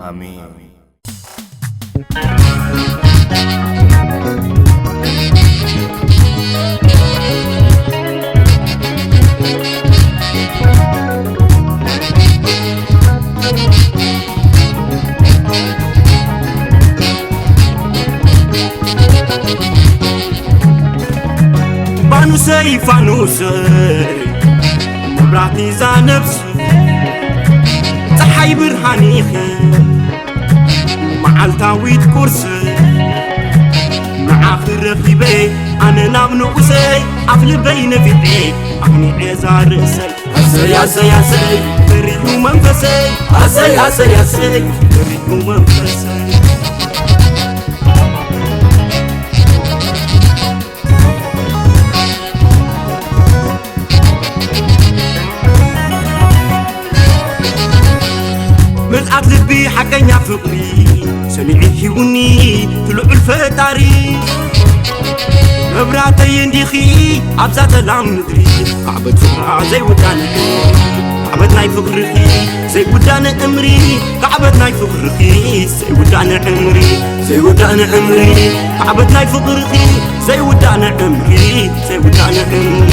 ኣሜን። ፋኑሰይ ፋኑሰይ መብራህቲ እዛ ነብሲ፣ ጸሓይ ብርሃን ኢኺ መዓልታዊት ቁርሲ። ንዓኺ ረኺበ ኣነ ናብ ንኡሰይ፣ ኣፍ ልበይ ነፊሐ ኣቕኒዐ እዛ ርእሰይ። ኣሰይ ኣሰይ ኣሰይ በሪሁ መንፈሰይ፣ ኣሰይ ኣሰይ ኣሰይ በሪሁ መንፈሰይ። ምልኣት ልቢ ሓቀኛ ፍቕሪ ሰሚዑ ሂቡኒ ትልዑል ፈጣሪ። መብራተይ እንዲኺ ኣብዛ ጠላም ምድሪ፣ ካዕበት ፍቕራ ዘይውዳነ፣ ካዕበት ናይ ፍቕርኺ ዘይውዳነ እምሪ፣ ካዕበት ናይ ፍቕርኺ ዘይውዳነ እምሪ፣ ዘይውዳነ እምሪ፣ ካዕበት ናይ ፍቕርኺ ዘይውዳነ እምሪ፣ ዘይውዳነ እምሪ።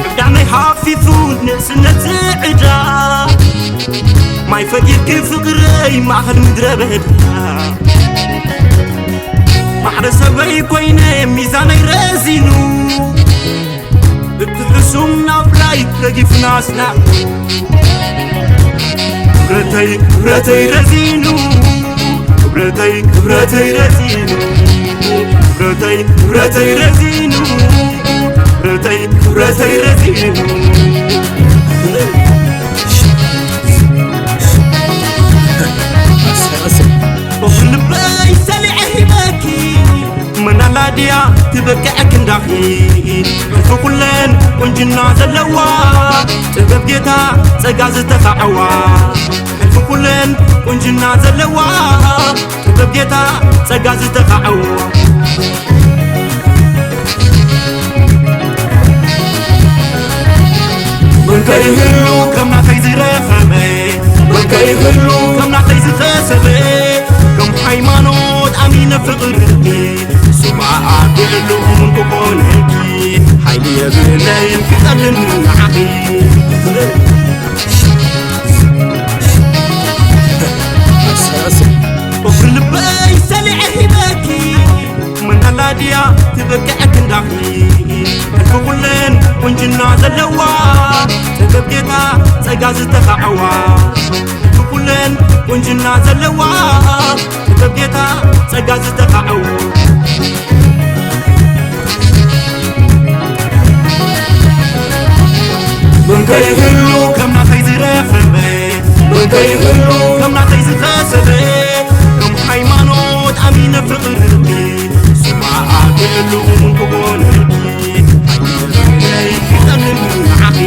ዕዳመይ ሃፊፉ ንእስነት ዝዕዳ፣ ማይ ፈጊርኪ ፍቕረይ ማእኸል ምድረ በዳ። ማዕረ ሰበይ ኮይነ ሚዛነይ ረዚኑ፣ እቲ ሕሱም ናብራይ ረጊፍና ኣስና። ክብረተይ ክብረተይ ረዚኑ፣ ክብረተይ ክብረተይ ረዚኑ፣ ክብረተይ ክብረተይ ረዚኑ፣ ክብረተይ ክብረተይ ረዚኑ። ኣሰይ፣ ኣሰይ። ልበይ ሰሊዐ ሂበኪ መናላ ድያ ትበቅዕ ክንዳኺ። ሕልፊ ኩለን ቁንጅና ዘለዋ ጥበብ ጌታ ጸጋ ዝተኻዕዋ። ሕልፊ ኩለን ቁንጅና ዘለዋ ጥበብ ጌታ ጸጋ ዝተኻዕዋ። መን ከይህሉ ከም ናተይ ዝረኸበ፣ መን ከይህሉ ከም ናተይ ዝኸሰበ፣ ከም ሃይማኖት ኣሚነ ፍቕርኺ፣ ስማ ኣቢዕሉ እሙን ክኾነኪ፣ ሓይሊ የብለይን ክጸልም ንዓኺ። ብልበይ ሰሊዐ ሂበኪ፣ መናላ ድያ ትበቅዕ ክንዳኺ። ሕልፊ ኩለን ቁንጅና ዘለዋ ጥበብ ጌታ ጸጋ ዝተኻዕዋ። ሕልፊ ኩለን ቁንጅና ዘለዋ ጥበብ ጌታ ጸጋ ዝተኻዕዋ። መን ከይህሉ ከም ናተይ ዝረኸበ፣ መን ከይህሉ ከም ናተይ ዝኸሰበ፣ ከም ሃይማኖት ኣሚነ ፍቕርኺ፣ ስማ ኣቢዕሉ እሙን ክኾነኪ፣ ክጸልም ንዓኺ።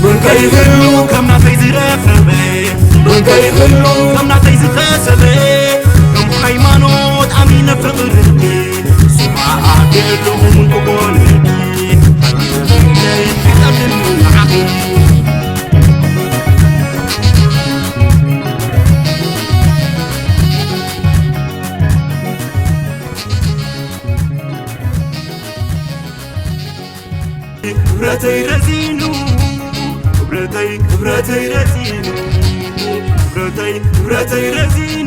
መን ከይህሉ ከም ናተይ ዝረኸበ፣ መን ከይህሉ ከም ናተይ ዝኸሰበ፣ ከም ሃይማኖት ኣሚነ ፍቕርኺ፣ ስማ ኣቢዕሉ እሙን ክኾነኪ፣ ክጸልም ንዓኺ። ክብረተይ ረዚኑ፣ ክብረተይ፣ ክብረተይ ረዚኑ፣ ክብረተይ፣ ክብረተይ ረዚኑ፣